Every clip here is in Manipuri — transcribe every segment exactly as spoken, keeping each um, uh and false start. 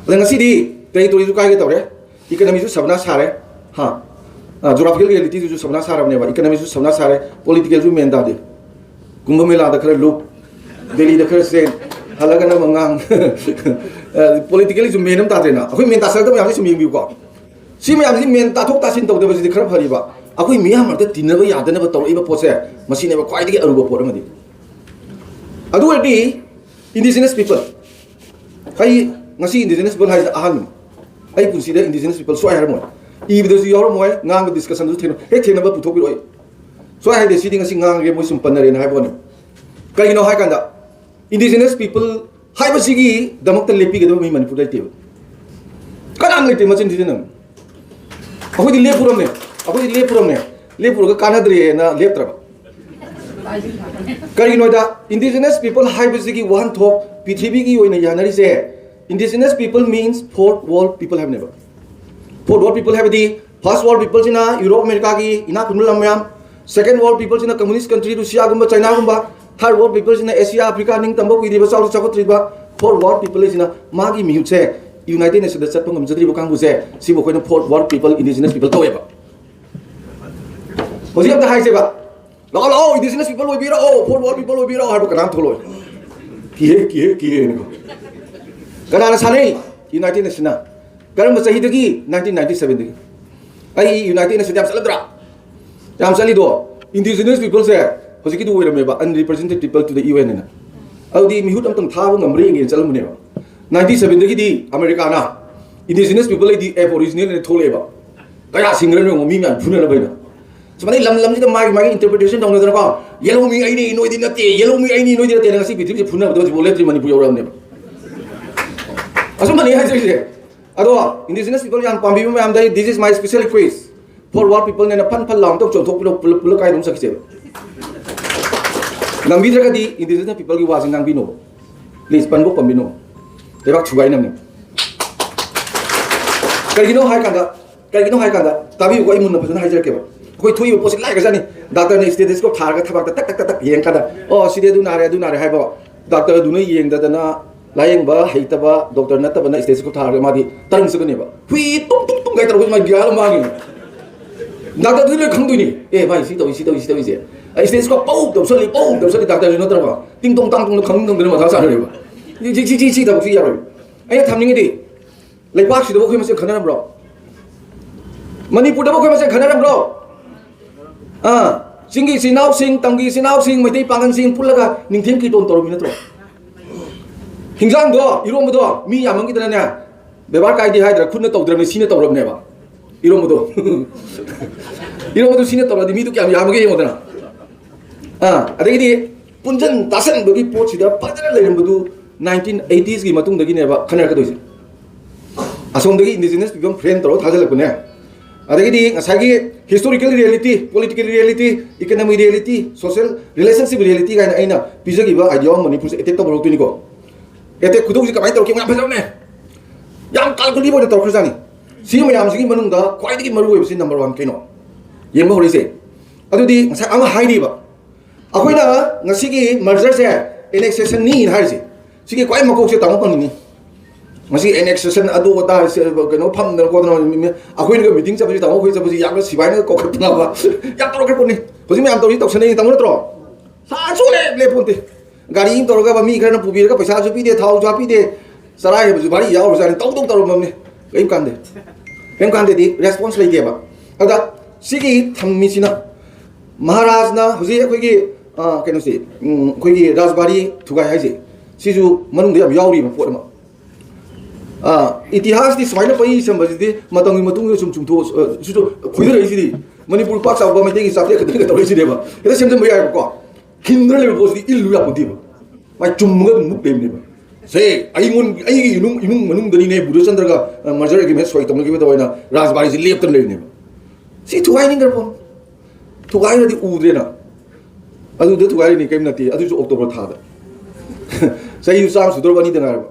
ꯑꯗ ꯉꯁꯤꯗꯤ territoryꯁꯨ ꯀꯥꯏꯒꯦ ꯇꯧꯔꯦ, economyꯁꯨ ꯁꯕꯅꯥ ꯁꯥꯔꯦ, ꯍꯥ, geographical realityꯗꯨꯁꯨ ꯁꯕꯅꯥ ꯁꯥꯔꯕꯅꯦꯕ, economyꯁꯨ ꯁꯕꯅꯥ ꯁꯥꯔꯦ, politicalꯁꯨ ꯃꯦꯟ ꯇꯥꯗꯦ꯫ ꯀꯨꯝꯚ ꯃꯦꯂꯥꯗ ꯈꯔ ꯂꯨꯞ, ꯗꯦꯜꯂꯤꯗ ꯈꯔ ꯆꯦꯟ, ꯍꯜꯂꯒꯅ ꯃꯉꯥꯡ꯫ Politicallyꯁꯨ ꯃꯦꯟ ꯑꯃ ꯇꯥꯗ꯭ꯔꯦꯅ꯫ ꯑꯩꯈꯣꯏ ꯃꯦꯟ ꯇꯥꯁꯜꯂꯛꯇꯕ ꯃꯌꯥꯝꯁꯤ ꯁꯨꯝ ꯌꯦꯡꯕꯤꯌꯨꯀꯣ꯫ ꯁꯤ ꯃꯌꯥꯝꯁꯤ ꯃꯦꯟ ꯇꯥꯊꯣꯛ ꯇꯥꯁꯤꯟ ꯇꯧꯗꯕꯁꯤꯗꯤ ꯈꯔ ꯐꯔꯤꯕ꯫ ꯑꯩꯈꯣꯏ ꯃꯤꯌꯥꯝ ꯃꯔꯛꯇ ꯇꯤꯟꯅꯕ ꯌꯥꯗꯅꯕ ꯇꯧꯔꯛꯏꯕ ꯄꯣꯠꯁꯦ, ꯃꯁꯤꯅꯦꯕ ꯈ꯭ꯋꯥꯏꯗꯒꯤ ꯑꯔꯨꯕ ꯄꯣꯠ ꯑꯃꯗꯤ꯫ ꯑꯗꯨ ꯑꯣꯏꯔꯗꯤ indigenous people, ꯑꯩ ꯉꯁꯤ indigenous people ꯍꯥꯏꯁꯦ ꯑꯍꯥꯟꯕꯅꯤ꯫ ꯑꯩ ꯄꯨꯟꯁꯤꯗ indigenous people ꯁꯨꯡꯍꯥꯏ ꯍꯥꯏꯔꯝꯃꯣꯏ, ꯏꯕꯗꯁꯨ ꯌꯥꯎꯔꯝꯃꯣꯏ, ꯉꯥꯡꯕ discussionꯗꯁꯨ ꯊꯦꯡꯅ-, ꯍꯦꯛ ꯊꯦꯡꯅꯕ ꯄꯨꯊꯣꯛꯄꯤꯔꯛꯑꯣ꯫ ꯁꯨꯡꯍꯥꯏ ꯍꯥꯏꯗꯦ, ꯁꯤꯗꯤ ꯉꯁꯤ ꯉꯥꯡꯉꯒꯦ, ꯃꯣꯏ ꯁꯨꯝ ꯄꯟꯅꯔꯦꯅ ꯍꯥꯏꯕ ꯋꯥꯅꯤ꯫ ꯀꯩꯒꯤꯅꯣ ꯍꯥꯏ ꯀꯥꯟꯗ, indigenous people ꯍꯥꯏꯕꯁꯤꯒꯤꯗꯃꯛꯇ ꯂꯦꯞꯄꯤꯒꯗꯕ ꯃꯤ ꯃꯅꯤꯄꯨꯔꯗ ꯂꯩꯇꯦꯕ꯫ ꯀꯅꯥꯝ ꯂꯩꯇꯦ ꯃꯆꯤꯟ ꯊꯤꯖꯤꯟꯅꯕ꯫ ꯑꯩꯈꯣꯏꯗꯤ ꯂꯦꯞꯄꯨꯔꯝꯅꯦ, ꯑꯩꯈꯣꯏꯗꯤ ꯂꯦꯞꯄꯨꯔꯝꯅꯦ, ꯂꯦꯞꯄꯨꯔꯒ ꯀꯥꯟꯅꯗ꯭ꯔꯦꯅ ꯂꯦꯞꯇ꯭ꯔꯕ꯫ ꯀꯔꯤꯒꯤꯅꯣꯗ, indigenous people ꯍꯥꯏꯕꯁꯤꯒꯤ ꯋꯥꯍꯟꯊꯣꯛ ꯄ꯭ꯔꯤꯊꯤꯕꯤꯒꯤ ꯑꯣꯏꯅ ꯌꯥꯅꯔꯤꯁꯦ, indigenous people means fourth world people ꯍꯥꯏꯕꯅꯦꯕ꯫ Fourth world people ꯍꯥꯏꯕꯗꯤ first world peopleꯁꯤꯅ ꯌꯨꯔꯣꯞ ꯑꯃꯦꯔꯤꯀꯥꯒꯤ ꯏꯅꯥꯛ ꯈꯨꯟꯕ ꯂꯝ ꯃꯌꯥꯝ, second world peopleꯁꯤꯅ communist country ꯔꯨꯁꯤꯌꯥꯒꯨꯝꯕ ꯆꯥꯏꯅꯥꯒꯨꯝꯕ, third world peopleꯁꯤꯅ ꯑꯦꯁꯤꯌꯥ ꯑꯐ꯭ꯔꯤꯀꯥ ꯅꯤꯡꯇꯝꯕ ꯀꯨꯏꯗ꯭ꯔꯤꯕ ꯆꯥꯎꯈꯠ ꯆꯥꯎꯈꯠꯇ꯭ꯔꯤꯕ, fourth world people ꯍꯥꯏꯁꯤꯅ ꯃꯥꯒꯤ ꯃꯤꯍꯨꯠꯁꯦ United Nationsꯗ ꯆꯠꯄ ꯉꯝꯖꯗ꯭ꯔꯤꯕ ꯀꯥꯡꯕꯨꯁꯦ, ꯁꯤꯕꯨ ꯑꯩꯈꯣꯏꯅ fourth world people indigenous people ꯀꯧꯋꯦꯕ꯫ ꯍꯧꯖꯤꯛ ꯑꯝꯇ ꯍꯥꯏꯁꯦꯕ, "ꯂꯥꯛꯑꯣ, ꯂꯥꯛꯑꯣ, indigenous people ꯑꯣꯏꯕꯤꯔꯛꯑꯣ, fourth world people ꯑꯣꯏꯕꯤꯔꯛꯑꯣ" ꯍꯥꯏꯕ ꯀꯅꯥꯝ ꯊꯣꯛꯂꯛꯑꯣꯏ꯫ ꯀꯤꯍꯦ, ꯀꯤꯍꯦ, ꯀꯤꯍꯦꯅꯀꯣ꯫ ꯀꯅꯥꯅ ꯁꯥꯟꯅꯩ? United Nationsꯅ꯫ ꯀꯔꯝꯕ ꯆꯍꯤꯗꯒꯤ? Nineteen ninety sevenꯗꯒꯤ꯫ ꯑꯩ United Nationsꯗ ꯌꯥꯝ ꯆꯠꯂꯗ꯭ꯔꯥ? ꯌꯥꯝ ꯆꯠꯂꯤꯗꯣ꯫ Indigenous peopleꯁꯦ ꯍꯧꯖꯤꯛꯀꯤꯗꯨ ꯑꯣꯏꯔꯝꯃꯦꯕ, unrepresented people to the UN ꯍꯥꯏꯅ꯫ ꯑꯗꯨꯗꯤ ꯃꯤꯍꯨꯠ ꯑꯝꯇꯪ ꯊꯥꯕ ꯉꯝꯕ꯭ꯔꯥ ꯌꯦꯡꯒꯦꯅ ꯆꯠꯂꯝꯕꯅꯦꯕ꯫ Nineteen sevenꯗꯒꯤꯗꯤ ꯑꯃꯦꯔꯤꯀꯥꯅ indigenous people ꯍꯥꯏꯗꯤ aboriginal ꯍꯥꯏꯅ ꯊꯣꯛꯂꯛꯑꯦꯕ꯫ ꯀꯌꯥ ꯁꯤꯡꯈ꯭ꯔꯅꯣ ꯌꯦꯡꯉꯣ, ꯃꯤ ꯃꯌꯥꯝ ꯐꯨꯅꯅꯕ ꯍꯥꯏꯅ꯫ ꯁꯨꯃꯥꯏꯅ ꯂꯝ ꯂꯝꯁꯤꯗ ꯃꯥꯒꯤ ꯃꯥꯒꯤ interpretation ꯇꯧꯅꯗꯅꯀꯣ, "ꯌꯦꯜꯍꯧꯃꯤ ꯑꯩꯅꯤ, ꯅꯣꯏꯗꯤ ꯅꯠꯇꯦ, ꯌꯦꯜꯍꯧꯃꯤ ꯑꯩꯅꯤ, ꯅꯣꯏꯗꯤ ꯅꯠꯇꯦꯅ" ꯉꯁꯤ ꯄ꯭ꯔꯤꯊꯤꯕꯤꯁꯦ ꯐꯨꯅꯕꯗ ꯍꯧꯖꯤꯛꯐꯥꯎ ꯂꯦꯞꯇ꯭ꯔꯤ, ꯃꯅꯤꯄꯨꯔ ꯌꯧꯔꯛꯑꯕꯅꯦꯕ꯫ ꯑꯆꯨꯝꯕꯅꯤ ꯍꯥꯏꯖꯔꯤꯁꯦ꯫ ꯑꯗꯣ indigenous people ꯌꯥꯝ ꯄꯥꯝꯕꯤꯕ ꯃꯌꯥꯝꯗ ꯑꯩ, this is my special request, fourth world people ꯅꯦꯅ ꯐꯟ ꯐꯟ ꯂꯥꯎ ꯑꯝꯇꯪ ꯆꯣꯡꯊꯣꯛꯄꯤꯔꯣ, ꯄꯨꯂꯞ ꯄꯨꯂꯞ ꯀꯥꯏꯗ ꯑꯃ ꯆꯠꯈꯤꯁꯦꯕ꯫ ꯅꯝꯕꯤꯗ꯭ꯔꯒꯗꯤ indigenous people ꯒꯤ ꯋꯥꯁꯦ ꯉꯥꯡꯕꯤꯅꯣꯕ꯫ Please, ꯄꯟꯕꯨ ꯄꯟꯕꯤꯅꯣ꯫ ꯂꯩꯕꯥꯛ ꯊꯨꯒꯥꯏꯅꯕꯅꯤ꯫ ꯀꯩꯒꯤꯅꯣ ꯍꯥꯏ ꯀꯥꯟꯗ, ꯀꯩꯒꯤꯅꯣ ꯍꯥꯏ ꯀꯥꯟꯗ, ꯇꯥꯕꯤꯌꯨꯀꯣ, ꯑꯩ ꯃꯨꯟꯅ ꯐꯖꯅ ꯍꯥꯏꯖꯔꯛꯀꯦꯕ꯫ ꯑꯩꯈꯣꯏ ꯊꯣꯛꯏꯕ ꯄꯣꯠꯁꯤ ꯂꯥꯏꯈ꯭ꯔꯖꯥꯠꯅꯤ꯫ Doctorꯅ stethoscope ꯊꯥꯔꯒ ꯊꯕꯥꯛꯇ ꯇꯛ ꯇꯛ ꯇꯛ ꯇꯛ ꯌꯦꯡ ꯀꯥꯟꯗ, "ꯑꯣ, ꯁꯤꯗꯤ ꯑꯗꯨ ꯅꯥꯔꯦ, ꯑꯗꯨ ꯅꯥꯔꯦ" ꯍꯥꯏꯕ꯫ Doctorꯗꯨꯅ ꯌꯦꯡꯗꯗꯅ ꯂꯥꯌꯦꯡꯕ ꯍꯩꯇꯕ ꯗꯣꯛꯇꯔ ꯅꯠꯇꯕꯅ ꯁ꯭ꯇꯦꯊꯣꯁꯀꯣꯞ ꯊꯥꯔꯒ ꯃꯥꯗꯤ ꯇꯔꯪ ꯆꯠꯀꯅꯦꯕ꯫ ꯍꯨꯏ ꯇꯨꯡ ꯇꯨꯡ ꯇꯨꯡ ꯀꯥꯏ ꯇꯧꯔꯒ ꯃꯥꯒꯤ ꯒ꯭ꯌꯥꯟ ꯑꯃ ꯃꯥꯡꯉꯤ꯫ ꯗꯥꯛꯇꯔꯗꯨꯗꯤ ꯂꯣꯏ ꯈꯪꯗꯣꯏꯅꯤ꯫ "ꯑꯦ ꯚꯥꯏ, ꯁꯤ ꯇꯧꯏ, ꯁꯤ ꯇꯧꯏ, ꯁꯤ ꯇꯧꯏꯁꯦ"꯫ ꯑꯩ ꯁ꯭ꯇꯦꯊꯣꯁꯀꯣꯞ ꯄꯧ ꯇꯧꯁꯜꯂꯤ, ꯄꯧ ꯇꯧꯁꯜꯂꯤ, ꯗꯥꯛꯇꯔꯁꯨ ꯅꯠꯇ꯭ꯔꯕ꯫ ꯇꯤꯡ ꯇꯣꯡ ꯇꯥꯡ ꯇꯣꯡꯅ ꯈꯪ ꯈꯪꯗꯅ ꯃꯊꯥ ꯁꯥꯔꯦꯕ꯫ ꯁꯤ, ꯁꯤ, ꯁꯤ, ꯁꯤ ꯊꯕꯛꯁꯤ ꯌꯥꯔꯣꯏ꯫ ꯑꯩꯅ ꯊꯝꯅꯤꯡꯉꯤꯗꯤ, ꯂꯩꯄꯥꯛꯁꯤꯗꯕꯨ ꯑꯩꯈꯣꯏ ꯃꯁꯦꯟ ꯈꯟꯅꯔꯝꯕ꯭ꯔꯣ? ꯃꯅꯤꯄꯨꯔꯗꯕꯨ ꯑꯩꯈꯣꯏ ꯃꯁꯦꯟ ꯈꯟꯅꯔꯝꯕ꯭ꯔꯣ? ꯑꯥ, ꯆꯤꯡꯒꯤ ꯏꯆꯤꯟ ꯏꯅꯥꯎꯁꯤꯡ, ꯇꯝꯒꯤ ꯏꯆꯤꯟ ꯏꯅꯥꯎꯁꯤꯡ, ꯃꯩꯇꯩ ꯄꯥꯉꯜꯁꯤꯡ ꯄꯨꯜꯂꯒ ꯅꯤꯡꯊꯦꯝ ꯀꯤꯔꯇꯣꯟ ꯇꯧꯔꯝꯃꯤ ꯅꯠꯇ꯭ꯔꯣ? ꯍꯤꯟꯖꯥꯡꯗꯣ, ꯏꯔꯣꯝꯕꯗꯣ ꯃꯤ ꯌꯥꯝꯃꯟꯈꯤꯗꯅꯅꯦ, ꯕꯦꯕꯥꯔ ꯀꯥꯏꯗꯦ ꯍꯥꯏꯗ꯭ꯔꯥ, ꯈꯨꯠꯅ ꯇꯧꯗ꯭ꯔꯕꯅꯤ, ꯁꯤꯅ ꯇꯧꯔꯕꯅꯦꯕ꯫ ꯏꯔꯣꯝꯕꯗꯣ꯫ ꯏꯔꯣꯝꯕꯗꯣ ꯁꯤꯅ ꯇꯧꯔꯗꯤ ꯃꯤꯗꯨ ꯀꯌꯥꯝ ꯌꯥꯝꯃꯒꯦ ꯌꯦꯡꯉꯣꯗꯅ꯫ ꯑꯥ, ꯑꯗꯒꯤꯗꯤ ꯄꯨꯟꯖꯟ ꯇꯥꯁꯟꯕꯒꯤ ꯄꯣꯠꯁꯤꯗ ꯐꯖꯅ ꯂꯩꯔꯝꯕꯗꯨ ꯅꯥꯏꯟꯇꯤꯟ ꯑꯩꯇꯤꯁꯀꯤ ꯃꯇꯨꯡꯗꯒꯤꯅꯦꯕ ꯈꯟꯅꯔꯛꯀꯗꯣꯏꯁꯦ꯫ ꯑꯁꯣꯝꯗꯒꯤ indigenous people friend ꯇꯧꯔꯒ ꯊꯥꯖꯤꯜꯂꯛꯄꯅꯦ꯫ ꯑꯗꯒꯤꯗꯤ ꯉꯁꯥꯏꯒꯤ historical reality, political reality, economic reality, social relationship reality ꯀꯥꯏꯅ ꯑꯩꯅ ꯄꯤꯖꯈꯤꯕ idea ꯑꯃ ꯃꯅꯤꯄꯨꯔꯁꯦ attack ꯇꯧꯕ ꯍꯧꯔꯛꯇꯣꯏꯅꯤꯀꯣ꯫ Attack ꯈꯨꯗꯣꯡꯁꯤ ꯀꯃꯥꯏꯅ ꯇꯧꯔꯛꯀꯦ? ꯌꯥꯝ ꯐꯖꯕꯅꯦ꯫ ꯌꯥꯝ calculative ꯑꯣꯏꯅ ꯇꯧꯔꯛꯈ꯭ꯔꯖꯥꯠꯅꯤ꯫ ꯁꯤꯒꯤ ꯃꯌꯥꯝꯁꯤꯒꯤ ꯃꯅꯨꯡꯗ ꯈ꯭ꯋꯥꯏꯗꯒꯤ ꯃꯔꯨ ꯑꯣꯏꯕꯁꯤ number one ꯀꯩꯅꯣ? ꯌꯦꯡꯕ ꯍꯧꯔꯛꯏꯁꯦ꯫ ꯑꯗꯨꯗꯤ ꯉꯁꯥꯏ ꯑꯃ ꯍꯥꯏꯔꯤꯕ, ꯑꯩꯈꯣꯏꯅ ꯉꯁꯤꯒꯤ mergerꯁꯦ annexationꯅꯤ ꯍꯥꯏꯔꯤꯁꯦ, ꯁꯤꯒꯤ ꯈ꯭ꯋꯥꯏ ꯃꯀꯣꯛꯁꯦ ꯇꯥꯃꯣ ꯐꯪꯅꯤꯡꯉꯤ꯫ ꯉꯁꯤ annexation ꯑꯗꯨ ꯑꯗꯥ ꯁꯦ-, ꯀꯩꯅꯣ ꯐꯝꯗꯅ ꯈꯣꯠꯇꯅ ꯃꯤ-, ꯃꯤ-, ꯑꯩꯈꯣꯏꯅꯒ meeting ꯆꯠꯄꯁꯤ, ꯇꯥꯃꯣ ꯑꯩꯈꯣꯏ ꯆꯠꯄꯁꯤ ꯌꯥꯝꯅ ꯁꯤꯐꯥꯏꯅꯒ ꯀꯧꯈꯠꯇꯅꯕ ꯌꯥꯝ ꯇꯧꯔꯛꯈ꯭ꯔ ꯄꯣꯠꯅꯤ꯫ ꯍꯧꯖꯤꯛ ꯃꯌꯥꯝ ꯇꯧꯔꯤ ꯇꯧꯁꯟꯅꯩ, ꯇꯥꯃꯣ ꯅꯠꯇ꯭ꯔꯣ? ꯁꯥ ꯁꯨꯡꯂꯦꯞ ꯂꯦꯞꯄꯣꯟꯇꯦ꯫ ꯒꯥꯔꯤ ꯑꯃ ꯇꯧꯔꯒ ꯃꯤ ꯈꯔꯅ ꯄꯨꯕꯤꯔꯒ ꯄꯩꯁꯥꯁꯨ ꯄꯤꯗꯦ, ꯊꯥꯎꯁꯨ ꯍꯥꯞꯄꯤꯗꯦ, ꯆꯔꯥ ꯍꯦꯟꯕꯁꯨ ꯚꯥꯔꯤ ꯌꯥꯎꯔꯖꯥꯠꯅꯤ, ꯇꯧ ꯇꯧ ꯇꯧꯔꯝꯃꯕꯅꯤ꯫ ꯀꯔꯤꯝ ꯀꯥꯟꯗꯦ, ꯀꯔꯤꯝ ꯀꯥꯟꯗꯦꯗꯤ response ꯂꯩꯇꯦꯕ꯫ ꯑꯗ ꯁꯤꯒꯤ ꯊꯝꯃꯤꯁꯤꯅ ꯃꯍꯥꯔꯥꯖꯅ ꯍꯧꯖꯤꯛ ꯑꯩꯈꯣꯏꯒꯤ, ꯑ, ꯀꯩꯅꯣꯁꯦ, ꯎꯝ, ꯑꯩꯈꯣꯏꯒꯤ ꯔꯥꯖꯕꯥꯔꯤ ꯊꯨꯒꯥꯏ ꯍꯥꯏꯁꯦ, ꯁꯤꯁꯨ ꯃꯅꯨꯡꯗ ꯌꯥꯝ ꯌꯥꯎꯔꯤꯕ ꯄꯣꯠ ꯑꯃ꯫ ꯑ, ꯏꯇꯤꯍꯥꯁꯇꯤ ꯁꯨꯃꯥꯏꯅ ꯄꯩ ꯁꯦꯝꯕꯁꯤꯗꯤ ꯃꯇꯝꯒꯤ ꯃꯇꯨꯡ ꯏꯟꯅ ꯁꯨꯝ ꯆꯨꯝꯊꯣꯛ-, ꯑ, ꯁꯤꯁꯨ ꯈꯣꯏꯗꯔꯛꯏꯁꯤꯗꯤ ꯃꯅꯤꯄꯨꯔ ꯄꯥꯛ ꯆꯥꯎꯕ ꯃꯩꯇꯩꯒꯤ ꯆꯥꯇ꯭ꯔꯦꯠ ꯈꯛꯇꯪꯒ ꯇꯧꯔꯛꯏꯁꯤꯅꯦꯕ꯫ ꯍꯦꯛꯇ ꯁꯦꯝꯖꯤꯟꯕ ꯌꯥꯏꯕꯀꯣ꯫ ꯈꯤꯟꯗꯨꯅ ꯂꯩꯕ ꯄꯣꯠꯁꯤꯗꯤ ꯏꯜꯂꯨ ꯌꯥꯄꯣꯟꯇꯦꯕ꯫ ꯃꯥꯏ ꯆꯨꯝꯃꯒ ꯑꯗꯨꯝ ꯃꯨꯛ ꯂꯩꯕꯅꯦꯕ꯫ ꯁꯦ, ꯑꯩꯉꯣꯟ-, ꯑꯩꯒꯤ ꯏꯃꯨꯡ, ꯏꯃꯨꯡ ꯃꯅꯨꯡꯗꯅꯤꯅꯦ ꯕꯨꯙꯆꯟꯗ꯭ꯔꯒ, ꯑ, merger agreement ꯁꯣꯏ ꯇꯧꯅꯈꯤꯕ ꯇꯧꯋꯦꯅ ꯔꯥꯖꯕꯥꯔꯤꯁꯦ ꯂꯦꯞꯇꯅ ꯂꯩꯕꯅꯦꯕ꯫ ꯁꯤ ꯊꯨꯒꯥꯏꯅꯤꯡꯗ꯭ꯔ ꯄꯣꯠꯅꯤ꯫ ꯊꯨꯒꯥꯏꯔꯗꯤ ꯎꯗ꯭ꯔꯦꯅ꯫ ꯑꯗꯨꯗ ꯊꯨꯒꯥꯏꯔꯤꯅꯤ, ꯀꯔꯤꯝ ꯅꯠꯇꯦ꯫ ꯑꯗꯨꯁꯨ October ꯊꯥꯗ꯫ ꯆꯍꯤꯁꯨ ꯆꯥꯝꯃ ꯁꯨꯗꯧꯔꯕ ꯑꯅꯤꯗ ꯉꯥꯏꯔꯕ꯫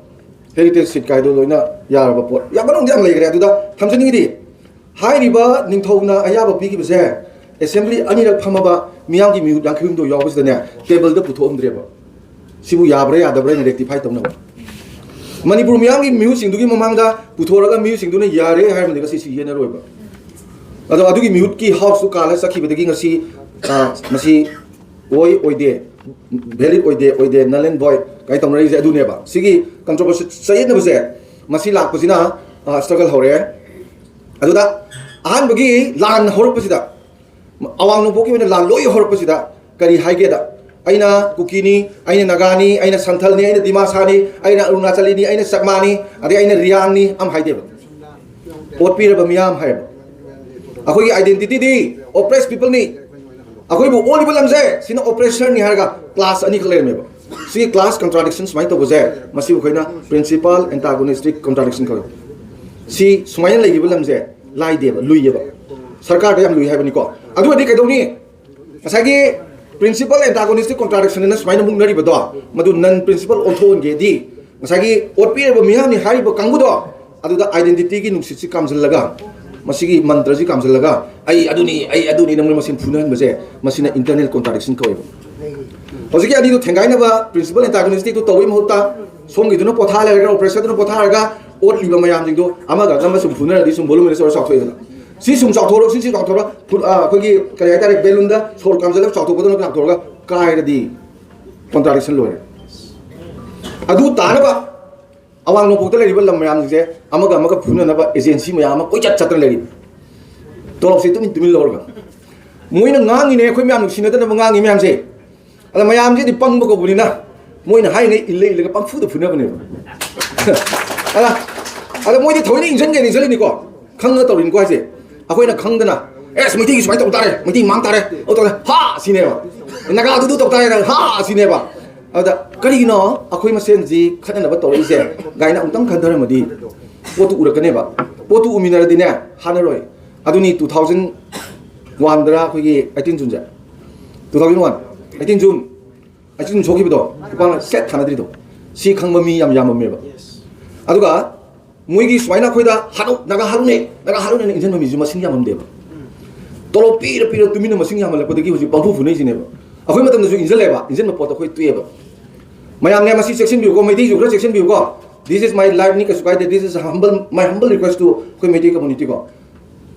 Heritage site ꯀꯥꯏꯗꯣ ꯂꯣꯏꯅ ꯌꯥꯔꯕ ꯄꯣꯠ꯫ ꯌꯥꯝ ꯃꯅꯨꯡꯗ ꯌꯥꯝ ꯂꯩꯈ꯭ꯔꯦ꯫ ꯑꯗꯨꯗ ꯊꯝꯖꯅꯤꯡꯉꯤꯗꯤ, ꯍꯥꯏꯔꯤꯕ ꯅꯤꯡꯊꯧꯅ ꯑꯌꯥꯕ ꯄꯤꯈꯤꯕꯁꯦ assembly ꯑꯅꯤꯔꯛ ꯐꯝꯃꯕ ꯃꯤꯌꯥꯝꯒꯤ ꯃꯤꯍꯨꯠ ꯌꯥꯡꯈꯩ ꯍꯨꯝꯗꯣꯏ ꯌꯥꯎꯕꯁꯤꯗꯅꯦ, tableꯗ ꯄꯨꯊꯣꯛꯑꯝꯗ꯭ꯔꯦꯕ꯫ ꯁꯤꯕꯨ ꯌꯥꯕ꯭ꯔꯥ ꯌꯥꯗꯕ꯭ꯔꯥ ꯍꯥꯏꯅ rectify ꯇꯧꯅꯕ꯫ ꯃꯅꯤꯄꯨꯔ ꯃꯤꯌꯥꯝꯒꯤ ꯃꯤꯍꯨꯠꯁꯤꯡꯗꯨꯒꯤ ꯃꯃꯥꯡꯗ ꯄꯨꯊꯣꯔꯒ ꯃꯤꯍꯨꯠꯁꯤꯡꯗꯨꯅ ꯌꯥꯔꯦ ꯍꯥꯏꯔꯕꯗꯤ ꯉꯁꯤ ꯁꯤ ꯌꯦꯟꯅꯔꯣꯏꯕ꯫ ꯑꯗꯣ ꯑꯗꯨꯒꯤ ꯃꯤꯍꯨꯠꯀꯤ ꯍꯥꯎꯁꯇꯨ ꯀꯥꯜꯂ ꯆꯠꯈꯤꯕꯗꯒꯤ ꯉꯁꯤ, ꯑ, ꯃꯁꯤ ꯑꯣꯏ ꯑꯣꯏꯗꯦ, ꯚꯦꯂꯤꯠ ꯑꯣꯏꯗꯦ ꯑꯣꯏꯗꯦ, null and void ꯀꯥꯏ ꯇꯧꯅꯔꯤꯁꯦ ꯑꯗꯨꯅꯦꯕ꯫ ꯁꯤꯒꯤ ꯀꯟꯇ꯭ꯔꯣꯚꯔꯁꯤ ꯆꯌꯦꯠꯅꯕꯁꯦ ꯃꯁꯤ ꯂꯥꯛꯄꯁꯤꯅ, ꯑ, ꯁ꯭ꯇ꯭ꯔꯒꯜ ꯍꯧꯔꯛꯑꯦ꯫ ꯑꯗꯨꯗ ꯑꯍꯥꯟꯕꯒꯤ ꯂꯥꯟ ꯍꯧꯔꯛꯄꯁꯤꯗ, ꯑꯋꯥꯡ ꯅꯣꯡꯄꯣꯛꯀꯤ ꯑꯣꯏꯅ ꯂꯥꯟ ꯂꯣꯏ ꯍꯧꯔꯛꯄꯁꯤꯗ ꯀꯔꯤ ꯍꯥꯏꯒꯦꯗ, ꯑꯩꯅ ꯀꯨꯀꯤꯅꯤ, ꯑꯩꯅ ꯅꯥꯒꯥꯅꯤ, ꯑꯩꯅ ꯁꯟꯊꯜꯅꯤ, ꯑꯩꯅ ꯗꯤꯃꯥꯁꯥꯅꯤ, ꯑꯩꯅ ꯑꯔꯨꯅꯥꯆꯂꯤꯅꯤ, ꯑꯩꯅ ꯆꯛꯃꯥꯅꯤ, ꯑꯗꯩ ꯑꯩꯅ ꯔꯤꯌꯥꯡꯅꯤ ꯑꯃ ꯍꯥꯏꯗꯦꯕ꯫ ꯑꯣꯠꯄꯤꯔꯕ ꯃꯤꯌꯥꯝ ꯍꯥꯏꯌꯦꯕ꯫ ꯑꯩꯈꯣꯏꯒꯤ identityꯗꯤ oppressed peopleꯅꯤ꯫ ꯑꯩꯈꯣꯏꯕꯨ ꯑꯣꯜꯂꯤꯕ ꯂꯝꯁꯦ ꯁꯤꯅ oppressorꯅꯤ ꯍꯥꯏꯔꯒ class ꯑꯅꯤꯈꯛ ꯂꯩꯔꯝꯃꯦꯕ꯫ ꯁꯤꯒꯤ class contradiction ꯁꯨꯃꯥꯏꯅ ꯇꯧꯕꯁꯦ, ꯃꯁꯤꯕꯨ ꯑꯩꯈꯣꯏꯅ principal antagonistic contradiction ꯀꯧꯏ꯫ ꯁꯤ ꯁꯨꯃꯥꯏꯅ ꯂꯩꯈꯤꯕ ꯂꯝꯁꯦ ꯂꯥꯏꯗꯦꯕ, ꯂꯨꯏꯌꯦꯕ꯫ ꯁꯔꯀꯥꯔꯗ ꯌꯥꯝ ꯂꯨꯏ ꯍꯥꯏꯕꯅꯤꯀꯣ꯫ ꯑꯗꯨ ꯑꯣꯏꯔꯗꯤ ꯀꯩꯗꯧꯅꯤ? ꯉꯁꯥꯏꯒꯤ principal antagonistic contradiction ꯑꯅ ꯁꯨꯃꯥꯏꯅ ꯃꯨꯛꯅꯔꯤꯕꯗꯣ, ꯃꯗꯨ non principal ꯑꯣꯟꯊꯣꯛꯍꯟꯒꯦꯗꯤ, ꯉꯁꯥꯏꯒꯤ ꯑꯣꯠꯄꯤꯔꯕ ꯃꯤꯌꯥꯝꯅꯤ ꯍꯥꯏꯔꯤꯕ ꯀꯥꯡꯕꯨꯗꯣ, ꯑꯗꯨꯗ identityꯒꯤ ꯅꯨꯡꯁꯤꯠꯁꯤ ꯀꯥꯝꯁꯤꯜꯂꯒ, ꯃꯁꯤꯒꯤ ꯃꯟꯇ꯭ꯔꯁꯤ ꯀꯥꯝꯁꯤꯜꯂꯒ, "ꯑꯩ ꯑꯗꯨꯅꯤ, ꯑꯩ ꯑꯗꯨꯅꯤ" ꯅ ꯃꯣꯏ ꯃꯁꯦꯟ ꯐꯨꯅꯍꯟꯕꯁꯦ, ꯃꯁꯤꯅ internal contradiction ꯀꯧꯋꯦꯕ꯫ ꯍꯧꯖꯤꯛꯀꯤ ꯑꯅꯤꯗꯨ ꯊꯦꯡꯒꯥꯏꯅꯕ principal antagonisticꯇꯨ ꯇꯧꯕꯒꯤ ꯃꯍꯨꯠꯇ, ꯁꯣꯝꯒꯤꯗꯨꯅ ꯄꯣꯊꯥ ꯂꯩꯔꯒ, oppressorꯗꯨꯅ ꯄꯣꯊꯥꯔꯒ, ꯑꯣꯠꯂꯤꯕ ꯃꯌꯥꯝꯁꯤꯡꯗꯣ ꯑꯃꯒ ꯑꯃꯒ ꯁꯨꯝ ꯐꯨꯅꯔꯗꯤ ꯁꯨꯝ voluminous ꯑꯣꯏꯔ ꯆꯥꯎꯊꯣꯛꯏꯗꯅ꯫ ꯁꯤ ꯁꯨꯝ ꯆꯥꯎꯊꯣꯔꯛ, ꯁꯤ ꯁꯨꯝ ꯆꯥꯎꯊꯣꯔꯛ, ꯐꯨ-, ꯑ, ꯑꯩꯈꯣꯏꯒꯤ ꯀꯔꯤ ꯍꯥꯏꯇꯥꯔꯦ, balloonꯗ ꯁꯣꯔ ꯀꯥꯝꯖꯜꯂꯒ ꯆꯥꯎꯊꯣꯛꯄꯗꯧꯅ ꯆꯥꯎꯊꯣꯔꯒ ꯀꯥꯏꯔꯗꯤ contradiction ꯂꯣꯏꯔꯦ꯫ ꯑꯗꯨ ꯇꯥꯅꯕ ꯑꯋꯥꯡ ꯅꯣꯡꯄꯣꯛꯇ ꯂꯩꯔꯤꯕ ꯂꯝ ꯃꯌꯥꯝꯁꯤꯡꯁꯦ ꯑꯃꯒ ꯑꯃꯒ ꯐꯨꯅꯅꯕ agency ꯃꯌꯥꯝ ꯑꯃ ꯀꯣꯏꯆꯠ ꯆꯠꯇꯅ ꯂꯩꯔꯤ꯫ ꯇꯣꯂꯣꯞꯁꯦ ꯇꯨꯃꯤꯟ ꯇꯨꯃꯤꯟ ꯂꯧꯔꯒ꯫ ꯃꯣꯏꯅ ꯉꯥꯡꯉꯤꯅꯦ, ꯑꯩꯈꯣꯏ ꯃꯌꯥꯝ ꯅꯨꯡꯁꯤꯅꯗꯅꯕ ꯉꯥꯡꯉꯤ ꯃꯌꯥꯝꯁꯦ꯫ ꯑꯗ ꯃꯌꯥꯝꯁꯤꯗꯤ ꯄꯪꯕ ꯀꯧꯕꯅꯤꯅ ꯃꯣꯏꯅ ꯍꯥꯏꯔꯤꯉꯩ ꯏꯜꯂ ꯏꯜꯂꯒ ꯄꯪꯐꯨꯗ ꯐꯨꯅꯕꯅꯦꯕ꯫ ꯑꯗ, ꯑꯗ ꯃꯣꯏꯗꯤ ꯊꯑꯣꯏꯅ ꯏꯟꯖꯟꯒꯦꯅ ꯏꯟꯖꯜꯂꯤꯅꯤꯀꯣ꯫ ꯈꯪꯉꯒ ꯇꯧꯔꯤꯅꯤꯀꯣ ꯍꯥꯏꯁꯦ꯫ ꯑꯩꯈꯣꯏꯅ ꯈꯪꯗꯅ, "ꯑꯦꯁ, ꯃꯩꯇꯩꯒꯤ ꯁꯨꯃꯥꯏꯅ ꯇꯧ ꯇꯥꯔꯦ, ꯃꯩꯇꯩ ꯃꯥꯡ ꯇꯥꯔꯦ, ꯑꯗꯨ ꯇꯧꯔꯦ, ꯍꯥ!" ꯁꯤꯅꯦꯕ꯫ "ꯅꯥꯒꯥꯗꯨꯗꯨ ꯇꯧ ꯇꯥꯔꯦ, ꯍꯥ!" ꯁꯤꯅꯦꯕ꯫ ꯑꯗ ꯀꯔꯤꯒꯤꯅꯣ ꯑꯩꯈꯣꯏ ꯃꯁꯦꯟꯁꯤ ꯈꯠꯅꯅꯕ ꯇꯧꯔꯛꯏꯁꯦ ꯀꯥꯏꯅ ꯑꯃꯨꯛꯇꯪ ꯈꯟꯊꯔꯝꯃꯗꯤ ꯄꯣꯠꯇꯨ ꯎꯔꯛꯀꯅꯦꯕ꯫ ꯄꯣꯠꯇꯨ ꯎꯃꯤꯟꯅꯔꯗꯤꯅꯦ, ꯍꯥꯟꯅꯔꯣꯏ꯫ ꯑꯗꯨꯅꯤ two thousand oneꯗꯔ ꯑꯩꯈꯣꯏꯒꯤ eighteen Juneꯁꯦ, two thousand one, eighteen June, eighteen June ꯁꯣꯛꯈꯤꯕꯗꯣ, ꯈꯨꯄꯥꯛꯅ ꯁꯦꯠ ꯊꯥꯅꯗ꯭ꯔꯤꯗꯣ, ꯁꯤ ꯈꯪꯕ ꯃꯤ ꯌꯥꯝ ꯌꯥꯝꯃꯝꯃꯦꯕ꯫ ꯑꯗꯨꯒ ꯃꯣꯏꯒꯤ ꯁꯨꯃꯥꯏꯅ ꯑꯩꯈꯣꯏꯗ "ꯍꯥꯠꯂꯨ, ꯅꯥꯒꯥ ꯍꯥꯠꯂꯨꯅꯦ, ꯅꯥꯒꯥ ꯍꯥꯠꯂꯨꯅꯦꯅ" ꯏꯟꯖꯟꯕ ꯃꯤꯁꯨ ꯃꯁꯤꯡ ꯌꯥꯝꯃꯝꯗꯦꯕ꯫ ꯇꯣꯂꯣꯞ ꯄꯤꯔ ꯄꯤꯔ ꯇꯨꯃꯤꯟꯅ ꯃꯁꯤꯡ ꯌꯥꯝꯃꯜꯂꯛꯄꯗꯒꯤ ꯍꯧꯖꯤꯛ ꯄꯪꯐꯨ ꯐꯨꯅꯩꯁꯤꯅꯦꯕ꯫ ꯑꯩꯈꯣꯏ ꯃꯇꯝꯗꯁꯨ ꯏꯟꯖꯜꯂꯦꯕ, ꯏꯟꯖꯟꯕ ꯄꯣꯠꯇꯣ ꯑꯩꯈꯣꯏ ꯇꯣꯛꯑꯦꯕ꯫ ꯃꯌꯥꯝꯅꯦ, ꯃꯁꯤ ꯆꯦꯛꯁꯤꯟꯕꯤꯌꯨꯀꯣ, ꯃꯩꯇꯩꯁꯨ ꯈꯔ ꯆꯦꯛꯁꯤꯟꯕꯤꯌꯨꯀꯣ꯫ This is my life ꯅꯤ, ꯀꯩꯁꯨ ꯀꯥꯏꯗꯦ. This is humble, my humble request to ꯑꯩꯈꯣꯏ ꯃꯩꯇꯩ community ꯀꯣ.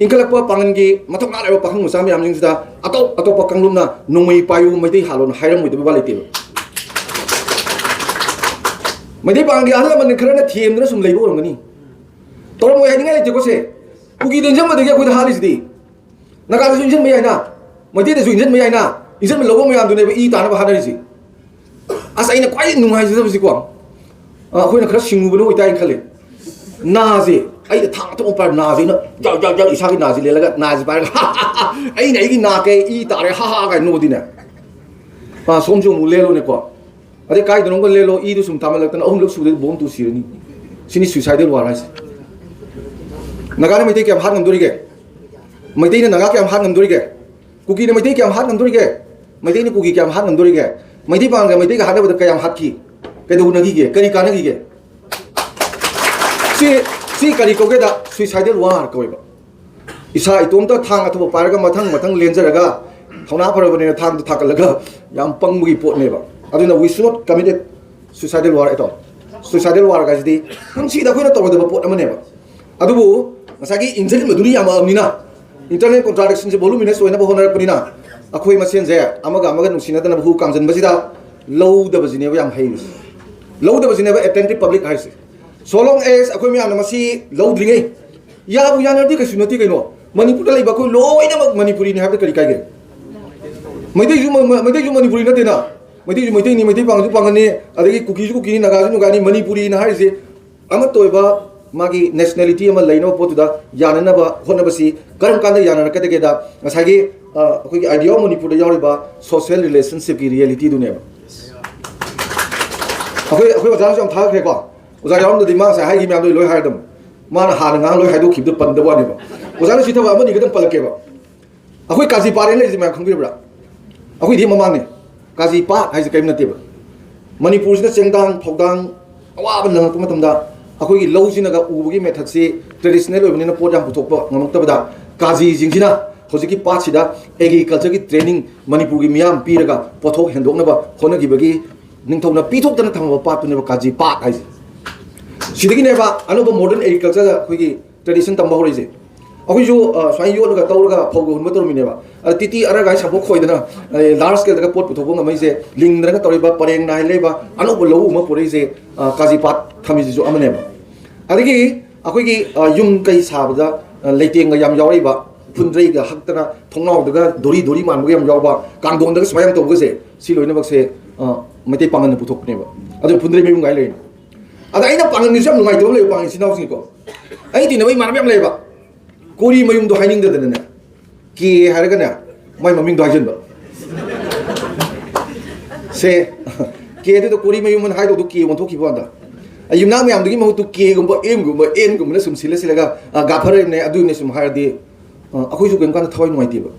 ꯏꯟꯈꯠꯂꯛꯄ ꯄꯥꯡꯒꯜꯒꯤ ꯃꯊꯧꯅꯥ ꯂꯩꯕ ꯄꯥꯈꯪ ꯃꯆꯥ ꯃꯌꯥꯝꯁꯤꯡꯁꯤꯗ ꯑꯇꯣꯞ ꯑꯇꯣꯞꯄ ꯀꯥꯡꯂꯨꯞꯅ ꯅꯣꯡꯃꯩ ꯄꯥꯏꯌꯨ, ꯃꯩꯇꯩ ꯍꯥꯠꯂꯣꯅ ꯍꯥꯏꯔꯝꯃꯣꯏꯗꯕ ꯋꯥ ꯂꯩꯇꯦꯕ꯫ ꯃꯩꯇꯩ ꯄꯥꯡꯒꯜꯒꯤ ꯑꯍꯜ ꯂꯃꯟ ꯈꯔꯅ ꯊꯦꯝꯗꯅ ꯁꯨꯝ ꯂꯩꯕ ꯑꯣꯏꯔꯝꯒꯅꯤ꯫ ꯇꯧꯔꯝꯃꯣꯏ ꯍꯥꯏꯅꯤꯡꯉꯥꯏ ꯂꯩꯇꯦꯀꯣ ꯁꯦ꯫ ꯀꯨꯀꯤꯗ ꯏꯟꯁꯤꯟꯕꯗꯒꯤ ꯑꯩꯈꯣꯏꯗ ꯍꯥꯠꯂꯤꯁꯤꯗꯤ꯫ ꯅꯥꯒꯥꯗꯁꯨ ꯏꯟꯁꯤꯟꯕ ꯌꯥꯏꯅ, ꯃꯩꯇꯩꯗꯁꯨ ꯏꯟꯁꯤꯟꯕ ꯌꯥꯏꯅ, ꯏꯟꯁꯤꯟꯕ ꯂꯧꯕ ꯃꯌꯥꯝꯗꯨꯅꯦꯕ ꯏ ꯇꯥꯅꯕ ꯍꯥꯠꯅꯔꯤꯁꯤ꯫ ꯑꯁ, ꯑꯩꯅ ꯈ꯭ꯋꯥꯏꯗꯒꯤ ꯅꯨꯡꯉꯥꯏꯖꯗꯕꯁꯤꯀꯣ, ꯑ, ꯑꯩꯈꯣꯏꯅ ꯈꯔ ꯁꯤꯡꯉꯨꯕꯅ ꯑꯣꯏꯇꯥꯏꯅ ꯈꯜꯂꯦ꯫ ꯅꯥꯁꯦ, ꯑꯩꯅ ꯊꯥꯡ ꯑꯊꯣꯛ ꯄꯥꯏꯔ ꯅꯥꯁꯦ ꯑꯩꯅ ꯖꯥꯎ ꯖꯥꯎ ꯖꯥꯎ ꯏꯁꯥꯒꯤ ꯅꯥꯁꯦ ꯂꯦꯜꯂꯒ ꯅꯥꯁꯦ ꯄꯥꯏꯔꯒ "ꯑꯩꯅ ꯑꯩꯒꯤ ꯅꯥ ꯀꯩ ꯏ ꯇꯥꯔꯦ, ꯍꯥ ꯍꯥ" ꯀꯥꯏꯅ ꯅꯣꯛꯑꯗꯤꯅꯦ, ꯑ, ꯁꯣꯝꯁꯨ ꯑꯃꯨꯛ ꯂꯦꯜꯂꯣꯅꯦꯀꯣ꯫ ꯑꯗꯩ ꯀꯥꯏꯗꯅꯣꯝꯒ ꯂꯦꯜꯂꯣ, ꯏꯗꯨ ꯁꯨꯝ ꯇꯥꯃꯜꯂꯛꯇꯅ ꯑꯍꯨꯝꯂꯛ ꯁꯨꯗꯗꯤ ꯕꯣꯝ ꯇꯨ ꯁꯤꯔꯅꯤ꯫ ꯁꯤꯅꯤ suicidal war ꯍꯥꯏꯁꯦ꯫ ꯅꯥꯒꯥꯅ ꯃꯩꯇꯩ ꯀꯌꯥꯝ ꯍꯥꯠ ꯉꯝꯗꯣꯔꯤꯒꯦ? ꯃꯩꯇꯩꯅ ꯅꯥꯒꯥ ꯀꯌꯥꯝ ꯍꯥꯠ ꯉꯝꯗꯣꯔꯤꯒꯦ? ꯀꯨꯀꯤꯅ ꯃꯩꯇꯩ ꯀꯌꯥꯝ ꯍꯥꯠ ꯉꯝꯗꯣꯔꯤꯒꯦ? ꯃꯩꯇꯩꯅ ꯀꯨꯀꯤ ꯀꯌꯥꯝ ꯍꯥꯠ ꯉꯝꯗꯣꯔꯤꯒꯦ? ꯃꯩꯇꯩ ꯄꯥꯡꯒ ꯃꯩꯇꯩꯒ ꯍꯥꯠꯅꯕꯗ ꯀꯌꯥꯝ ꯍꯥꯠꯈꯤ? ꯀꯩꯗꯧꯅꯈꯤꯒꯦ? ꯀꯔꯤ ꯀꯥꯟꯅꯈꯤꯒꯦ? ꯁꯤ, ꯁꯤ ꯀꯔꯤ ꯀꯧꯒꯦꯗ? Suicidal war ꯀꯧꯋꯦꯕ꯫ ꯏꯁꯥ ꯏꯇꯣꯝꯇ ꯊꯥꯡ ꯑꯊꯨꯕ ꯄꯥꯏꯔꯒ ꯃꯊꯪ ꯃꯊꯪ ꯂꯦꯟꯖꯔꯒ ꯊꯧꯅꯥ ꯐꯔꯕꯅꯤꯅ ꯊꯥꯡꯗꯨ ꯊꯥꯒꯠꯂꯒ ꯌꯥꯝ ꯄꯪꯕꯒꯤ ꯄꯣꯠꯅꯦꯕ꯫ ꯑꯗꯨꯅ we should not commit suicidal war at all. Suicidal war ꯍꯥꯏꯁꯤꯗꯤ ꯄꯨꯟꯁꯤꯗ ꯑꯩꯈꯣꯏꯅ ꯇꯧꯔꯣꯏꯗꯕ ꯄꯣꯠ ꯑꯃꯅꯦꯕ꯫ ꯑꯗꯨꯕꯨ ꯉꯁꯥꯏꯒꯤ ꯏꯟꯖꯤꯟꯕꯗꯨꯅ ꯌꯥꯝꯃꯛꯑꯕꯅꯤꯅ, internal contradiction ꯁꯦ voluminous ꯑꯣꯏꯅꯕ ꯍꯣꯠꯅꯔꯛꯄꯅꯤꯅ, ꯑꯩꯈꯣꯏ ꯃꯁꯦꯟꯁꯦ ꯑꯃꯒ ꯑꯃꯒ ꯅꯨꯡꯁꯤꯅꯗꯅꯕ ꯍꯨ ꯀꯥꯝꯖꯟꯕꯁꯤꯗ ꯂꯧꯗꯕꯁꯤꯅꯦꯕ ꯌꯥꯝ ꯍꯩꯔꯤꯁꯦ꯫ ꯂꯧꯗꯕꯁꯤꯅꯦꯕ attentive public ꯍꯥꯏꯔꯤꯁꯦ꯫ So long as ꯑꯩꯈꯣꯏ ꯃꯌꯥꯝꯅ ꯃꯁꯤ ꯂꯧꯗ꯭ꯔꯤꯉꯩ, ꯌꯥꯕꯨ ꯌꯥꯅꯔꯗꯤ ꯀꯩꯁꯨ ꯅꯠꯇꯦ ꯀꯩꯅꯣ꯫ ꯃꯅꯤꯄꯨꯔꯗ ꯂꯩꯕ ꯑꯩꯈꯣꯏ ꯂꯣꯏꯅꯃꯛ ꯃꯅꯤꯄꯨꯔꯤꯅꯤ ꯍꯥꯏꯕꯗ ꯀꯔꯤ ꯀꯥꯏꯒꯦ? ꯃꯩꯇꯩꯁꯨ ꯃ-, ꯃ-, ꯃꯩꯇꯩꯁꯨ ꯃꯅꯤꯄꯨꯔꯤ ꯅꯠꯇꯦꯅ꯫ ꯃꯩꯇꯩꯁꯨ ꯃꯩꯇꯩꯅꯤ, ꯃꯩꯇꯩ ꯄꯥꯉꯜꯁꯨ ꯄꯥꯉꯜꯅꯤ, ꯑꯗꯒꯤ ꯀꯨꯀꯤꯁꯨ ꯀꯨꯀꯤꯅꯤ, ꯅꯥꯒꯥꯁꯨ ꯅꯥꯒꯥꯅꯤ꯫ ꯃꯅꯤꯄꯨꯔꯤꯅ ꯍꯥꯏꯔꯤꯁꯦ ꯑꯃꯠꯇ ꯑꯣꯏꯕ ꯃꯥꯒꯤ nationality ꯑꯃ ꯂꯩꯅꯕ ꯄꯣꯠꯇꯨꯗ ꯌꯥꯅꯅꯕ ꯍꯣꯠꯅꯕꯁꯤ ꯀꯔꯝ ꯀꯥꯟꯗ ꯌꯥꯅꯔꯛꯀꯗꯒꯦꯗ ꯉꯁꯥꯏꯒꯤ, ꯑ, ꯑꯩꯈꯣꯏꯒꯤ Idea of ꯃꯅꯤꯄꯨꯔꯗ ꯌꯥꯎꯔꯤꯕ social relationship ꯀꯤ reality ꯗꯨꯅꯦꯕ꯫ ꯑꯩꯈꯣꯏ, ꯑꯩꯈꯣꯏ ꯑꯣꯖꯥꯅꯁꯨ ꯌꯥꯝ ꯊꯥꯒꯠꯈ꯭ꯔꯦꯀꯣ꯫ ꯑꯣꯖꯥ ꯌꯥꯎꯔꯝꯗꯗꯤ ꯃꯥ ꯉꯁꯥꯏ ꯍꯥꯏꯈꯤꯕ ꯃꯌꯥꯝꯗꯣ ꯑꯩ ꯂꯣꯏ ꯍꯥꯏꯔꯗꯝ꯫ ꯃꯥꯅ ꯍꯥꯟꯅ ꯉꯥꯡ ꯂꯣꯏ ꯍꯥꯏꯗꯣꯛꯈꯤꯕꯗꯣ ꯄꯟꯗꯕ ꯋꯥꯅꯦꯕ꯫ ꯑꯣꯖꯥꯅ ꯁꯤ ꯊꯕꯛ ꯑꯃꯅꯤ ꯈꯛꯇꯪ ꯄꯜꯂꯛꯀꯦꯕ꯫ ꯑꯩꯈꯣꯏ ꯀꯥꯖꯤ ꯄꯥꯠ ꯍꯥꯏꯅ ꯂꯩꯔꯤꯁꯦ ꯃꯌꯥꯝ ꯈꯪꯕꯤꯕ꯭ꯔꯥ? ꯑꯩꯈꯣꯏꯗꯤ ꯃꯃꯥꯡꯅꯦ꯫ ꯀꯥꯖꯤ ꯄꯥꯠ ꯍꯥꯏꯁꯦ ꯀꯔꯤꯝ ꯅꯠꯇꯦꯕ꯫ ꯃꯅꯤꯄꯨꯔꯁꯤꯗ ꯆꯦꯡꯗꯥꯡ ꯐꯧꯗꯥꯡ ꯑꯋꯥꯕ ꯅꯪꯉꯛꯄ ꯃꯇꯝꯗ ꯑꯩꯈꯣꯏꯒꯤ ꯂꯧꯁꯤꯅꯒ ꯎꯕꯒꯤ method ꯁꯤ traditional ꯑꯣꯏꯕꯅꯤꯅ ꯄꯣꯠ ꯌꯥꯝ ꯄꯨꯊꯣꯛꯄ ꯉꯝꯃꯛꯇꯕꯗ ꯀꯥꯖꯤꯁꯤꯡꯁꯤꯅ ꯍꯧꯖꯤꯛꯀꯤ ꯄꯥꯠꯁꯤꯗ agriculture ꯒꯤ training ꯃꯅꯤꯄꯨꯔꯒꯤ ꯃꯤꯌꯥꯝ ꯄꯤꯔꯒ ꯄꯣꯠꯊꯣꯛ ꯍꯦꯟꯗꯣꯛꯅꯕ ꯍꯣꯠꯅꯈꯤꯕꯒꯤ ꯅꯤꯡꯊꯧꯅ ꯄꯤꯊꯣꯛꯇꯅ ꯊꯝꯃꯕ ꯄꯥꯠꯇꯨꯅꯦꯕ ꯀꯥꯖꯤ ꯄꯥꯠ ꯍꯥꯏꯁꯦ꯫ ꯁꯤꯗꯒꯤꯅꯦꯕ ꯑꯅꯧꯕ modern agriculture ꯑꯩꯈꯣꯏꯒꯤ tradition ꯇꯝꯕ ꯍꯧꯔꯛꯏꯁꯦ꯫ ꯑꯩꯈꯣꯏꯁꯨ ꯁꯨꯃꯥꯏꯅ ꯌꯣꯠꯂꯒ ꯇꯧꯔꯒ ꯐꯧꯒ ꯍꯨꯟꯕ ꯇꯧꯔꯝꯃꯤꯅꯦꯕ꯫ ꯑꯗ ꯇꯤꯇꯤ ꯑꯔꯒꯥꯏ ꯁꯥꯄꯣꯛ ꯈꯣꯏꯗꯅ large scale ꯗꯒ ꯄꯣꯠ ꯄꯨꯊꯣꯛꯄ ꯉꯝꯃꯛꯏꯁꯦ꯫ ꯂꯤꯡꯗꯅꯒ ꯇꯧꯔꯤꯕ, ꯄꯔꯦꯡ ꯅꯥꯏ ꯂꯩꯕ, ꯑꯅꯧꯕ ꯂꯧꯎ ꯑꯃ ꯄꯨꯔꯛꯏꯁꯦ꯫ ꯀꯥꯖꯤꯄꯥꯠ ꯊꯝꯃꯤꯁꯤꯁꯨ ꯑꯃꯅꯦꯕ꯫ ꯑꯗꯒꯤ ꯑꯩꯈꯣꯏꯒꯤ ꯌꯨꯝ ꯀꯩ ꯁꯥꯕꯗ ꯂꯩꯇꯦꯡꯒ ꯌꯥꯝ ꯌꯥꯎꯔꯛꯏꯕ, ꯐꯨꯟꯗ꯭ꯔꯩꯒ ꯍꯛꯇꯅ ꯊꯣꯡꯅꯥꯎꯗꯒ ꯗꯣꯔꯤ ꯗꯣꯔꯤ ꯃꯥꯟꯕꯒ ꯌꯥꯝ ꯌꯥꯎꯕ, ꯀꯥꯡꯗꯣꯟꯗꯒ ꯁꯨꯃꯥꯏꯅ ꯌꯥꯝ ꯇꯧꯕꯒꯁꯦ, ꯁꯤ ꯂꯣꯏꯅꯃꯛꯁꯦ ꯃꯩꯇꯩ ꯄꯥꯉꯜꯅ ꯄꯨꯊꯣꯛꯄꯅꯦꯕ꯫ ꯑꯗꯨ ꯐꯨꯟꯗ꯭ꯔꯩ ꯃꯌꯨꯝ ꯀꯥꯏ ꯂꯩꯔꯤꯅꯣ꯫ ꯑꯗ ꯑꯩꯅ ꯄꯥꯉꯜꯒꯤꯁꯨ ꯌꯥꯝ ꯅꯨꯡꯉꯥꯏꯇꯕ ꯑꯃ ꯂꯩꯕ, ꯄꯥꯉꯜ ꯏꯆꯤꯟ ꯏꯅꯥꯎꯁꯤꯡꯀꯣ꯫ ꯑꯩ ꯇꯤꯟꯅꯕ ꯏꯃꯥꯟꯅꯕ ꯌꯥꯝ ꯂꯩꯌꯦꯕ, ꯀꯣꯔꯤ ꯃꯌꯨꯝꯗꯣ ꯍꯥꯏꯅꯤꯡꯗꯗꯅꯅꯦ, ꯀꯦ ꯍꯥꯏꯔꯒꯅꯦ ꯃꯥꯏ ꯃꯃꯤꯡꯗꯣ ꯍꯥꯏꯖꯟꯕ꯫ ꯁꯦ, ꯀꯦ ꯑꯗꯨꯗ ꯀꯣꯔꯤ ꯃꯌꯨꯝ ꯑꯅ ꯍꯥꯏꯗꯧꯗꯣ ꯀꯦ ꯑꯣꯟꯊꯣꯛꯈꯤꯕ ꯋꯥꯗ꯫ ꯑꯩ ꯌꯨꯝꯅꯥꯛ ꯃꯌꯥꯝꯗꯨꯒꯤ ꯃꯍꯨꯠꯇꯨ ꯀꯦꯒꯨꯝꯕ ꯑꯦꯝꯒꯨꯝꯕ ꯑꯦꯟꯒꯨꯝꯕꯅ ꯁꯨꯝ ꯁꯤꯜꯂ ꯁꯤꯜꯂꯒ, "ꯒꯥꯐꯔ ꯑꯦꯝꯅꯦ, ꯑꯗꯨꯅꯦ" ꯁꯨꯝ ꯍꯥꯏꯔꯗꯤ, ꯑ, ꯑꯩꯈꯣꯏꯁꯨ ꯀꯔꯤꯝ ꯀꯥꯟꯗ ꯊꯋꯥꯏ ꯅꯨꯡꯉꯥꯏꯇꯦꯕ꯫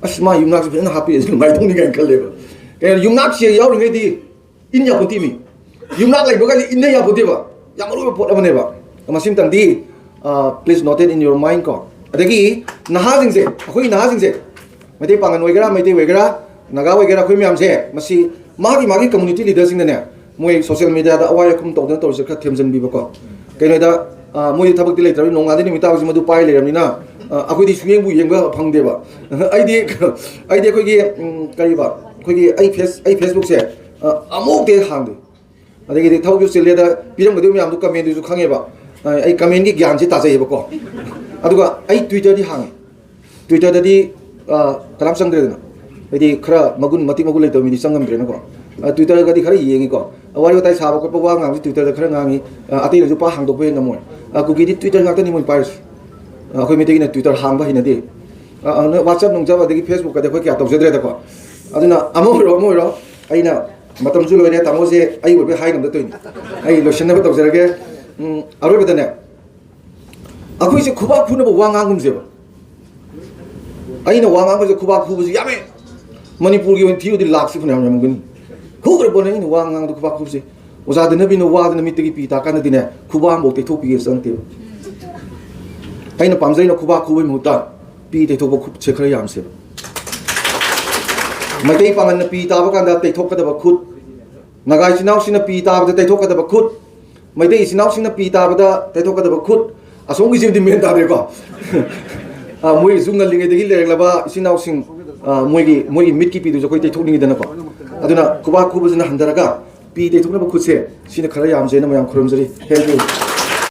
"ꯑꯁ, ꯃꯥ ꯌꯨꯝꯅꯥꯛꯁꯦ ꯐꯖꯅ ꯍꯥꯞꯄꯤꯔꯗꯤ ꯅꯨꯡꯉꯥꯏꯗꯧꯅꯤ" ꯀꯥꯏꯅ ꯈꯜꯂꯦꯕ꯫ ꯀꯩꯅꯣ, ꯌꯨꯝꯅꯥꯛꯁꯦ ꯌꯥꯎꯔꯤꯉꯩꯗꯤ ꯏꯟ ꯌꯥꯄꯣꯠꯇꯦꯃꯤ꯫ ꯌꯨꯝꯅꯥꯛ ꯂꯩꯕꯒꯗꯤ ꯏꯟꯅ ꯌꯥꯄꯣꯠꯇꯦꯕ꯫ ꯌꯥꯝ ꯃꯔꯨ ꯑꯣꯏꯕ ꯄꯣꯠ ꯑꯃꯅꯦꯕ꯫ ꯃꯁꯤꯃꯇꯪꯗꯤ, ꯑ, please noted in your mind ꯀꯣ꯫ ꯑꯗꯒꯤ ꯅꯍꯥꯁꯤꯡꯁꯦ, ꯑꯩꯈꯣꯏꯒꯤ ꯅꯍꯥꯁꯤꯡꯁꯦ, ꯃꯩꯇꯩ ꯄꯥꯉꯜ ꯑꯣꯏꯒꯦꯔꯥ, ꯃꯩꯇꯩ ꯑꯣꯏꯒꯦꯔꯥ, ꯅꯥꯒꯥ ꯑꯣꯏꯒꯦꯔꯥ, ꯑꯩꯈꯣꯏ ꯃꯌꯥꯝꯁꯦ ꯃꯁꯤ ꯃꯥꯒꯤ ꯃꯥꯒꯤ community leader ꯁꯤꯡꯅꯅꯦ, ꯃꯣꯏ social media ꯗ ꯑꯋꯥꯏ ꯑꯈꯨꯝ ꯇꯧꯗꯅ ꯇꯧꯔꯤꯁꯦ ꯈꯔ ꯊꯦꯝꯖꯤꯟꯕꯤꯕꯀꯣ꯫ ꯀꯩꯅꯣꯗ, ꯑ, ꯃꯣꯏꯗꯤ ꯊꯕꯛꯇꯤ ꯂꯩꯇ꯭ꯔꯕꯅꯤꯅ ꯅꯣꯡꯉꯥꯟꯗꯩ ꯅꯨꯃꯤꯠ ꯇꯥꯕꯁꯤ ꯃꯗꯨ ꯄꯥꯏ ꯂꯩꯔꯕꯅꯤꯅ, ꯑ, ꯑꯩꯈꯣꯏꯗꯤ ꯁꯨꯌꯦꯡꯕꯨ ꯌꯦꯡꯕ ꯐꯪꯗꯦꯕ꯫ ꯑꯩꯗꯤ, ꯑꯩꯗꯤ ꯑꯩꯈꯣꯏꯒꯤ, ꯎꯝ, ꯀꯔꯤꯕ, ꯑꯩꯈꯣꯏꯒꯤ ꯑꯩ ꯐꯦꯁ-, ꯑꯩ Facebook ꯁꯦ, ꯑ, ꯑꯃꯨꯛꯇ ꯍꯦꯛ ꯍꯥꯡꯗꯦ꯫ ꯑꯗꯒꯤꯗꯤ ꯊꯕꯛꯁꯨ ꯆꯤꯜꯂꯦꯗ, ꯄꯤꯔꯝꯒꯗꯕ ꯃꯌꯥꯝꯗꯣ comment ꯇꯨꯁꯨ ꯈꯪꯉꯦꯕ꯫ ꯑ, ꯑꯩ comment ꯀꯤ ꯒ꯭ꯌꯥꯟꯁꯦ ꯇꯥꯖꯩꯌꯦꯕꯀꯣ꯫ ꯑꯗꯨꯒ ꯑꯩ Twitter ꯗꯤ ꯍꯥꯡꯉꯦ꯫ Twitter ꯗꯗꯤ, ꯑ, ꯀꯅꯥꯝ ꯆꯪꯗ꯭ꯔꯦꯗꯅ꯫ ꯍꯥꯏꯗꯤ ꯈꯔ ꯃꯒꯨꯟ, ꯃꯇꯤꯛ ꯃꯒꯨꯟ ꯂꯩꯇꯕ ꯃꯤꯗꯤ ꯆꯪꯉꯝꯗ꯭ꯔꯦꯅꯀꯣ꯫ ꯑ, Twitter ꯒꯗꯤ ꯈꯔ ꯌꯦꯡꯉꯤꯀꯣ꯫ ꯑ, ꯋꯥꯔꯤ ꯋꯥꯇꯥꯏ ꯁꯥꯕ ꯈꯣꯠꯄ, ꯋꯥ ꯉꯥꯡꯕꯁꯤ Twitter ꯗ ꯈꯔ ꯉꯥꯡꯉꯤ꯫ ꯑ, ꯑꯇꯩꯅꯁꯨ ꯄꯥꯛ ꯍꯥꯡꯗꯣꯛꯄ ꯍꯦꯛ ꯉꯝꯃꯣꯏ꯫ ꯑ, ꯀꯨꯀꯤꯗꯤ Twitter ꯉꯥꯛꯇꯅꯤ ꯃꯣꯏ ꯄꯥꯏꯔꯤꯁꯤ꯫ ꯑ, ꯑꯩꯈꯣꯏ ꯃꯩꯇꯩꯒꯤꯅ Twitter ꯍꯥꯡꯕ ꯍꯩꯅꯗꯦ꯫ ꯑ, ꯑꯗꯨꯅ WhatsApp ꯅꯨꯡꯆꯞ ꯑꯗꯒꯤ Facebook ꯀꯗꯤ ꯑꯩꯈꯣꯏ ꯀꯌꯥ ꯇꯧꯖꯗ꯭ꯔꯦꯗꯀꯣ꯫ ꯑꯗꯨꯅ ꯑꯃ ꯑꯣꯏꯔꯣ, ꯑꯃ ꯑꯣꯏꯔꯣ, ꯑꯩꯅ ꯃꯇꯝꯁꯨ ꯂꯣꯏꯔꯦ, ꯇꯥꯃꯣꯁꯦ ꯑꯩ ꯑꯣꯏꯕꯩ ꯍꯥꯏ ꯉꯝꯗ ꯇꯧꯏꯅꯤ꯫ ꯑꯩ ꯂꯣꯏꯁꯤꯟꯅꯕ ꯇꯧꯖꯔꯒꯦ꯫ ꯎꯝ, ꯑꯔꯣꯏꯕꯗꯅꯦ, ꯑꯩꯈꯣꯏꯁꯦ ꯈꯨꯕꯥꯛ ꯈꯨꯅꯕ ꯋꯥ ꯉꯥꯡꯒꯨꯝꯁꯦꯕ꯫ ꯑꯩꯅ ꯋꯥ ꯉꯥꯡꯕꯁꯦ ꯈꯨꯕꯥꯛ ꯈꯨꯕꯁꯦ ꯌꯥꯝꯃꯦ꯫ ꯃꯅꯤꯄꯨꯔꯒꯤ ꯑꯣꯏꯅ ꯊꯤꯕꯗꯤ ꯂꯥꯛꯁꯤ ꯐꯅꯌꯥꯝ ꯌꯥꯝꯃꯝꯒꯅꯤ꯫ ꯈꯨꯈ꯭ꯔ ꯄꯣꯠꯅꯦ ꯑꯩꯅ ꯋꯥ ꯉꯥꯡꯕꯗ ꯈꯨꯕꯥꯛ ꯈꯨꯕꯁꯦ꯫ ꯑꯣꯖꯥ ꯗꯅꯕꯤꯅ ꯋꯥꯗꯅ ꯃꯤꯠꯇꯒꯤ ꯄꯤ ꯇꯥꯀꯥꯟꯗꯗꯤꯅꯦ, ꯈꯨꯕꯥꯛ ꯑꯃꯐꯥꯎ ꯇꯩꯊꯣꯛꯄꯤꯒꯦ ꯆꯪꯉꯛꯇꯦꯕ꯫ ꯑꯩꯅ ꯄꯥꯝꯖꯩꯅ ꯈꯨꯕꯥꯛ ꯈꯨꯕꯒꯤ ꯃꯍꯨꯠꯇ ꯄꯤ ꯇꯩꯊꯣꯛꯄ ꯈꯨꯠꯁꯦ ꯈꯔ ꯌꯥꯝꯁꯦꯕ꯫ ꯃꯩꯇꯩ ꯄꯥꯉꯜꯅ ꯄꯤ ꯇꯥꯕ ꯀꯥꯟꯗ ꯇꯩꯊꯣꯛꯀꯗꯕ ꯈꯨꯠ, ꯅꯥꯒꯥ ꯏꯆꯤꯟ ꯏꯅꯥꯎꯁꯤꯡꯅ ꯄꯤ ꯇꯥꯕꯗ ꯇꯩꯊꯣꯛꯀꯗꯕ ꯈꯨꯠ, ꯃꯩꯇꯩ ꯏꯆꯤꯟ ꯏꯅꯥꯎꯁꯤꯡꯅ ꯄꯤ ꯇꯥꯕꯗ ꯇꯩꯊꯣꯛꯀꯗꯕ ꯈꯨꯠ, ꯑꯁꯣꯝꯒꯤꯁꯤꯕꯨꯗꯤ ꯃꯦꯟ ꯇꯥꯗ꯭ꯔꯦꯀꯣ꯫ ꯑ, ꯃꯣꯏꯁꯨ ꯉꯜꯂꯤꯉꯩꯗꯒꯤ ꯂꯩꯔꯛꯂꯕ ꯏꯆꯤꯟ ꯏꯅꯥꯎꯁꯤꯡ, ꯑ, ꯃꯣꯏꯒꯤ, ꯃꯣꯏꯒꯤ ꯃꯤꯠꯀꯤ ꯄꯤꯗꯨꯁꯨ ꯑꯩꯈꯣꯏ ꯇꯩꯊꯣꯛꯅꯤꯡꯉꯤꯗꯅꯀꯣ꯫ ꯑꯗꯨꯅ ꯈꯨꯕꯥꯛ ꯈꯨꯕꯁꯤꯅ ꯍꯟꯊꯔꯒ ꯄꯤ ꯇꯩꯊꯣꯛꯅꯕ ꯈꯨꯠꯁꯦ, ꯁꯤꯅ ꯈꯔ ꯌꯥꯝꯖꯩꯅ ꯃꯌꯥꯝ ꯈꯨꯔꯨꯝꯖꯔꯤ꯫ Thank you꯫